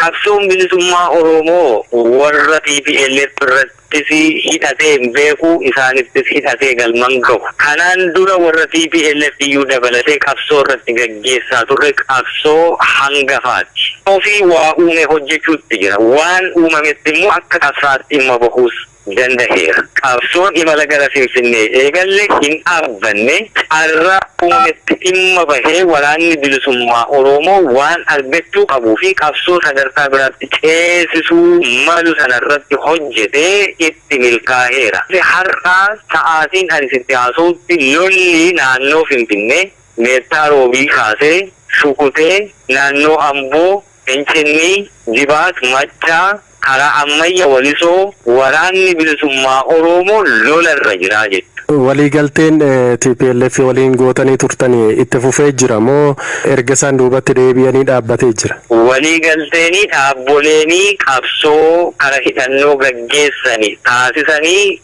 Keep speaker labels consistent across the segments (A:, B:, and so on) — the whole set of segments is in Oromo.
A: Qabsoon bilisummaa Oromoo warra TPLF irrattis hidhatee hin beeku, isaanittis hidhatee galman gahu. Kanaan dura warra TPLF iyyuu dabalatee qabsoo irratti gaggeessaa turre qabsoo hangafaati. Ofii waa uume hojjechuutti jira. Waan uumametti immoo akka qabsaatti dhimma bahuus dandaheera. Qabsoon imala gara Finfinnee eegalle hin dhaabbanne. Carraa uumametti dhimma bahee waraanni bilisummaa Oromoo waan argachuu qabuu fi qabsoo sadarkaa biraatti ceesisuu malu sanarratti hojjetee itti milkaaheera. Har'a sa'aatiin ani sitti haasa'utti lolli naannoo Finfinnee Meettaa Roobii kaasee Shukutee, naannoo Amboo, Fincinnii, Jibaat, Maccaa, karaa Ammayya Walisoo waraanni bilisummaa Oroomoo lola irra jira jechuudha.
B: Waliigalteen tplf waliin gootanii turtan itti fufee jira moo erga isaan duubatti deebi'anii dhaabbatee jira?
A: Waliigalteenii dhaabboleenii qabsoo kara hidhannoo gaggeessani taasisanii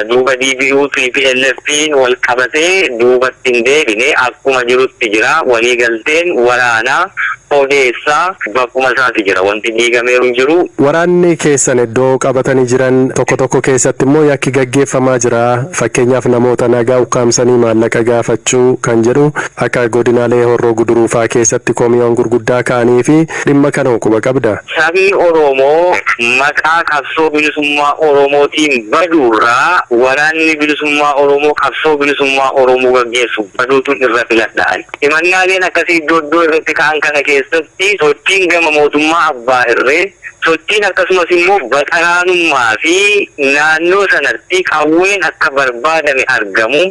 A: duuba deebi'uu TPLF'n wal qabatee duubatti hin deebine, akkuma jirutti jira. Waliigalteen waraanaa odeessaa bakkuma isaati jira. Wanti diigameeru hin jiru.
B: Waraanni keessan iddoo qabatanii jiran tokko tokko keessatti immoo yakki gaggeeffamaa jira. Fakkeenyaaf, namoota nagaa ukkaamsanii maallaqa gaafachuu kan jedhu akka godinaalee Horroo Guduruu fa'aa keessatti komiiwwan gurguddaa ka'anii fi dhimma kana quba qabda.
A: Sabni Oromoo maqaa qabsoo bilisummaa Oromootiin baduurraa waraanni bilisummaa Oromoo qabsoo bilisummaa Oromoo gaggeessu baduutu irra filadha ani. Himannaaleen akkasii iddoo iddoo irratti ka'an kana keessatti sochiin gama mootummaa abbaa irree, sochiin akkasumas immoo baqaraanummaa fi naannoo sanatti qawween akka barbaadame argamu,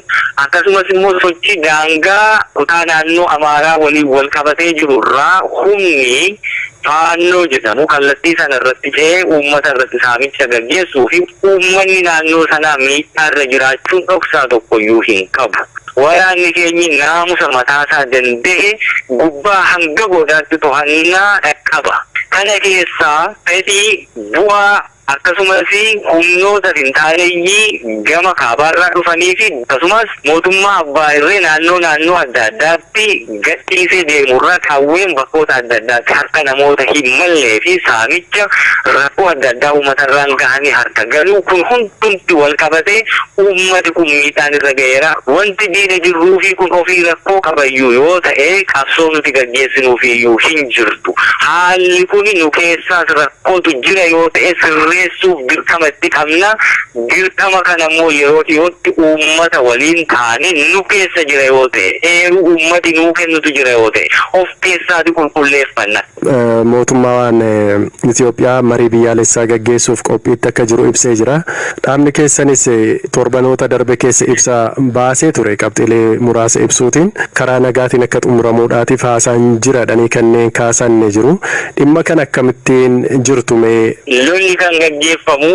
A: akkasumas immoo sochii daangaa kutaa naannoo Amaaraa waliin wal qabatee jiru irraa humni Faannoo jedhamu kallattii sana irratti ce'ee uummata irratti saamicha gaggeessuu fi uummanni naannoo sanaa miidhaa irra jiraachuun dhoksaa tokkoyyuu hin qabu. Waraanni keenyi naamusa mataasaa danda'e gubbaa hanga godaatti tohannaa qaba. Kana keessaa fedhii bu'aa akkasumas humnoota finxaaleyyii gama kaabaarraa dhufanii fi akkasumas mootummaa abbaa irree naannoo naannoo adda addaatti gadhiisee deemurraa qawween bakkoota adda addaatti harka namoota hin mallee fi saamicha rakkoo adda addaa uummatarraan gahanii harka galuu, kun hundumti wal qabatee uummati kun miidhaan irra ga'eera. Wanti diina jirruu fi kun ofii rakkoo qabayyuu yoo ta'e, qabsoo nuti gaggeessinuufiyyuu hin jirtu. Haalli kun nu keessaas rakkootu jira yoo ta'e, sirreessuuf dirqama itti qabna. Dirqama kana immoo yeroo dhiyootti uummata waliin taane, nu keessa jira yoo ta'e, eeruu uummati nuu kennutu jira yoo ta'e, of keessaati qulqulleeffanna.
B: Mootummaan Itoophiyaa marii biyyaalessaa gaggeessuuf qophiitti akka jiru ibsee jira. Dhaabni keessanis torbanoota darbe keessa ibsa baasee ture, qabxiilee muraasa ibsuutiin karaa nagaatiin akka xumuramuudhaatiif haasaan jira jedhanii kanneen kaasan ni jiru. Dhimma kana akkamittiin jirtu mee?
A: Lolli kan gaggeeffamu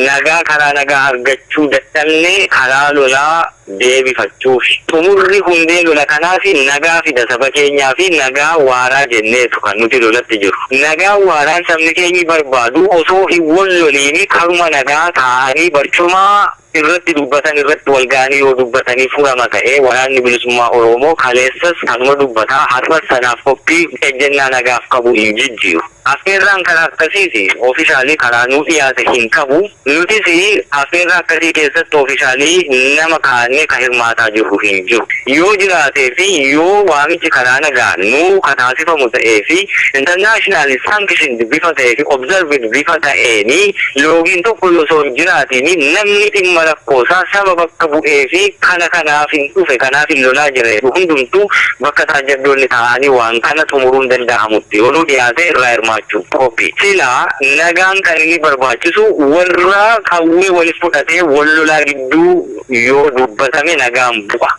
A: nagaa karaa nagaa argachuu dadhabne karaa lolaa deebifachuuf. Xumurri hundee lola kanaaf nagaa fida saba keenyaa fi nagaa waaraa jenneetu kan nuti lolatti jiru. Nagaa waaraan sabni keenyi barbaadu osoo hin wal loliini karuma nagaa taa'anii barcuma irratti dubbatan irratti wal ga'anii yoo dubbatanii furama ta'ee, waraanni bilisummaa Oromoo kaleessas kanuma dubbataa, har'as sanaaf qophii ejjennaa nagaaf qabu hin jijjiiru. Affeerraan karaa akkasiis officially karaa nuu dhiyaate hin qabu. Nutis affeerraa akkasii keessatti officially nama kaa'annee kan hirmaataa jirru hin jiru. Yoo jiraatee fi yoo waamichi karaa nagaa nuu ka taasifamu ta'ee fi international sanction bifa ta'ee fi observed bifa ta'eeni loogiin tokko osoo hin jiraatiin, namni dhimma rakkoosaa saba bakka bu'ee fi kana kanaaf hin dhufe, kanaaf hin lolaa jira hundumtuu bakka taajjabdoonni taa'anii waan kana xumuruun danda'amutti yoo nuu dhiyaate irraa hirmaachuu qophii. Silaa nagaan kan inni barbaachisu warra qawwee waliif fudhatee wal lolaa gidduu yoo dubbatame nagaan bu'a.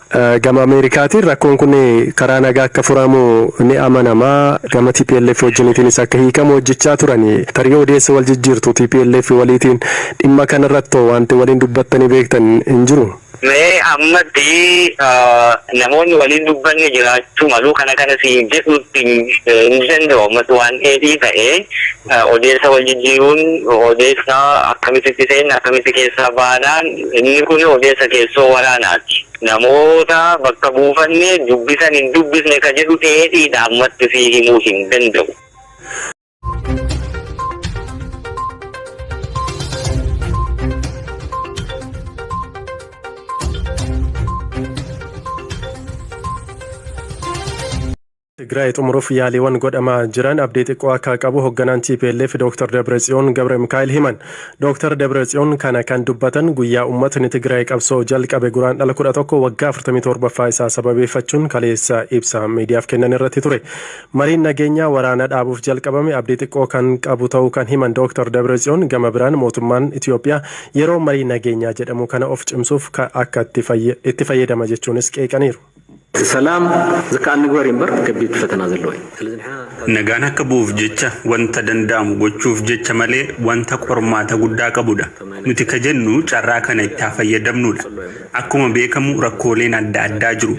B: Gama Ameerikaatiin rakkoon kun karaa nagaa akka furamu ni amanamaa. Gama TPLF wajjiniitiinis akka hiikamu hojjechaa turani. Tarii odeessa wal jijjiirtu TPLF waliitiin dhimma kanarratti wanti waliin dubbattanii beektan hin jiru?
A: Mee ammatti namoonni waliin dubbanne jiraachuu malu, kana kana siin jedhutti hin danda'u. Ammatti waan dheedhii ta'ee odeessa wal jijjiiruun, odeessa akkamitti seenna, akkamitti keessaa baanaan, inni kun odeessa keessoo waraanaati. Namoota bakka buufanne dubbisan hin dubbisne ka jedhu dheedhiidha, ammatti si himuu hin danda'u.
B: Tigraay xumuruuf yaaliiwwan godhamaa jiran abdii xiqqoo akka qabu hoogganaan TPLF Dr. Dabratsiyoon Gabre Mikaa'el himan. Dr. Dabratsiyoon kana kan dubbatan guyyaa uummatni Tigraay qabsoo jalqabe Guraandhala 11 waggaa 47ffaa isaa sababeeffachuun kaleessa ibsa miidiyaaf kennan irratti ture. Mariin nageenyaa waraana dhaabuuf jalqabame abdii xiqqoo kan qabu ta'uu kan himan Dr. Dabratsiyoon, gama biraan mootummaan Itiyoophiyaa yeroo marii nageenyaa jedhamu kana of cimsuuf akka itti fayyadama jechuunis qeeqaniiru.
C: ሰላም ዝከኣል ንግበር እምበር ከቢድ ፈተና ዘለዎ እዩ። ስለዚ ንሕና
D: Nagaan akka bu'uuf jecha wanta danda'amu gochuuf jecha malee wanta qormaata guddaa qabudha. Nuti ka jennu carraa kana itti haa fayyadamnudha. Akkuma beekamu rakkooleen adda addaa jiru.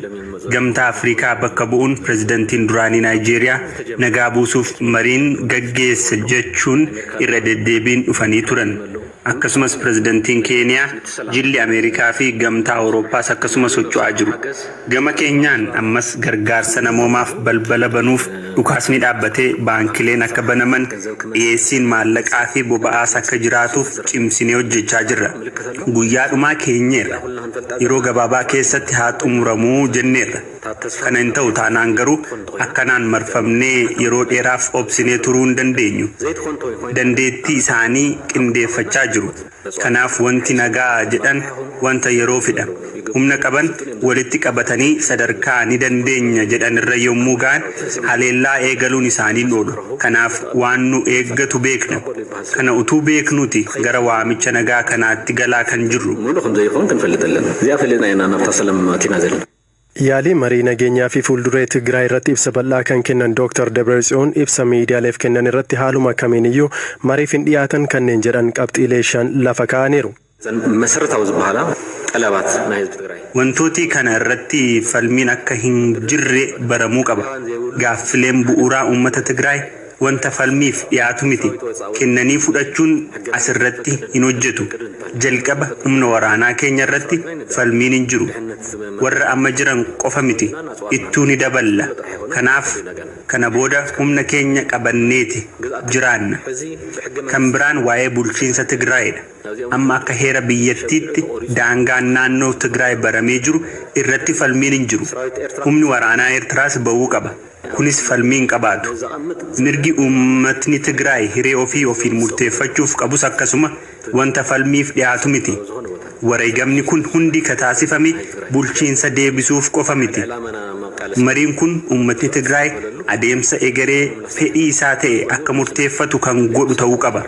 D: Gamtaa Afrikaa bakka bu'uun pirezidantiin duraanii Naayijeeriyaa nagaa buusuuf mariin gaggeessa jechuun irra deddeebiin dhufanii turan. Akkasumas pirezidantiin Keeniyaa, jilli Ameerikaa fi gamtaa Awurooppaas akkasuma socho'aa jiru. Gama keenyaan ammas gargaarsa namoomaaf balbala banuuf, dhukaasni dhaabbatee baankileen akka banaman, dhiyeessiin maallaqaa fi boba'aas akka jiraatuuf cimsinee hojjechaa jirra. Guyyaa dhumaa keenyeerra. Yeroo gabaabaa keessatti haa xumuramuu jenneerra. Kana hin ta'u taanaan garuu akkanaan marfamnee yeroo dheeraaf obsinee turuu hin dandeenyu. Dandeettii isaanii qindeeffachaa jiru. Kanaaf wanti nagaa jedhan wanta yeroo fidha. Humna qaban walitti qabatanii sadarkaa ni dandeenya jedhan irra yommuu ga'an haleellaa eegaluun isaanii oolu. Kanaaf waan nu eeggatu beekna. Kana utuu beeknuti gara waamicha nagaa kanaatti galaa kan jirru.
C: ሙሉ ከም ዘይኸውን ክንፈልጥ ኣለና። እዚኣ ፈሊጥና ኢና ናብታ ሰላም ኣቲና ዘለና።
B: Yaalii marii nageenyaa fi fuulduree Tigraay irratti ibsa bal'aa kan kennan Dr. Dabratsiyoon, ibsa miidiyaaleef kennan irratti haaluma kamiiniyyuu mariif hin dhiyaatan kanneen jedhan qabxiilee shan lafa kaa'aniiru.
C: መሰረታዊ ዝበሃላ ጠለባት ናይ ህዝቢ ትግራይ
D: Wantooti kana irratti falmiin akka hin jirre baramuu qaba. Gaaffileen bu'uuraa uummata Tigraay wanta falmiif dhiyaatu miti. Kennanii fudhachuun asirratti hin hojjetu. Jalqaba humna waraanaa keenya irratti falmiin hin jiru. Warra amma jiran qofa miti. Ittuu ni daballa. Kanaaf kana booda humna keenya qabanneeti jiraanna. Kan biraan waa'ee bulchiinsa Tigraayidha. Amma akka heera biyyattiitti daangaan naannoo Tigraay baramee jiru irratti falmiin hin jiru. Humni waraanaa Eertiraas ba'uu qaba. Kunis falmii hin qabaatu. Mirgi uummatni Tigraay hiree ofii ofiin murteeffachuuf qabus akkasuma wanta falmiif dhiyaatu miti. Wareegamni kun hundi ka taasifame bulchiinsa deebisuuf qofa miti. Mariin kun uummatni Tigraay adeemsa egeree fedhii isaa ta'e akka murteeffatu kan godhu ta'uu qaba.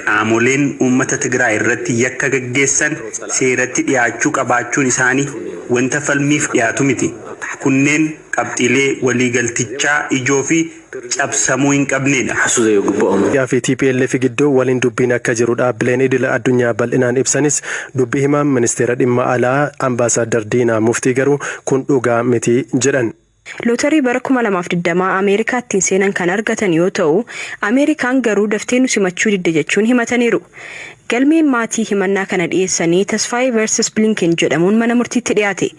D: Qaamoleen uummata Tigraay irratti yakka gaggeessan seeratti dhiyaachuu qabaachuun isaanii wanta falmiif dhiyaatu miti. Kunneen qabxiilee waliigaltichaa ijoo fi cabsamuu hin qabnedha.
C: ሓሱ ዘይግብኦም
B: Fi TPLF gidduu waliin dubbiin akka jiru dhaabbileen idila addunyaa bal'inaan ibsanis, dubbii himaan ministeera dhimma alaa Ambaasaadar Diinaa Muftii garuu kun dhugaa miti jedhan.
E: Lootarii bara 2020 Ameerikaattiin seenan kan argatan yoo ta'u, Ameerikaan garuu daftee nu simachuu didde jechuun himataniiru. Galmeen maatii himannaa kana dhiyeessanii Tasfaayee vs Blinken jedhamuun mana murtiitti dhiyaate.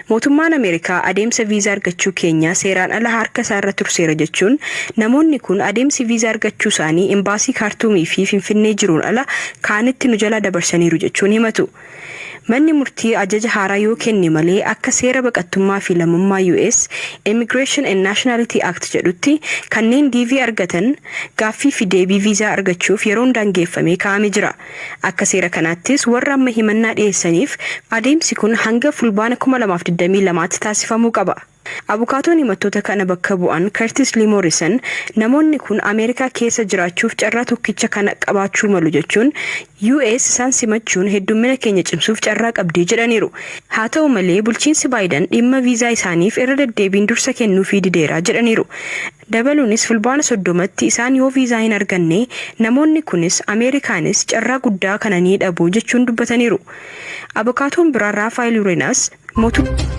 E: Mootummaan Ameerikaa adeemsa viizaa argachuu keenyaa seeraan ala harka isaa irra turseera jechuun, namoonni kun adeemsi viizaa argachuu isaanii imbaasii Kaartuumii fi Finfinnee jiruun ala kaanitti nu jalaa dabarsaniiru jechuun himatu. Manni murtii ajaja haaraa yoo kenne malee, akka seera baqattummaa fi lammummaa US Immigration and Nationality Act jedhutti, kanneen DV argatan gaaffii fi deebii viizaa argachuuf yeroon daangeffamee kaa'amee jira. Akka seera kanaattis warra amma himannaa dhiyeessaniif adeemsi kun hanga Fulbaana 2022tti taasifamuu qaba. Abukaatoon himattoota kana bakka bu'an Curtis Lee Morrison, namoonni kun Ameerikaa keessa jiraachuuf carraa tokkicha kana qabaachuu malu jechuun, US isaan simachuun heddummina keenya cimsuuf carraa qabdii jedhaniiru. Haa ta'u malee, bulchiinsi Baayiden dhimma viizaa isaaniif irra deddeebiin dursa kennuufii dideera jedhaniiru. Dabaluunis Fulbaana 30tti isaan yoo viizaa hin arganne, namoonni kunis Ameerikaanis carraa guddaa kana ni dhabu jechuun dubbataniiru. Abukaatoon biraa Raafaayil Yurenaas mootummaa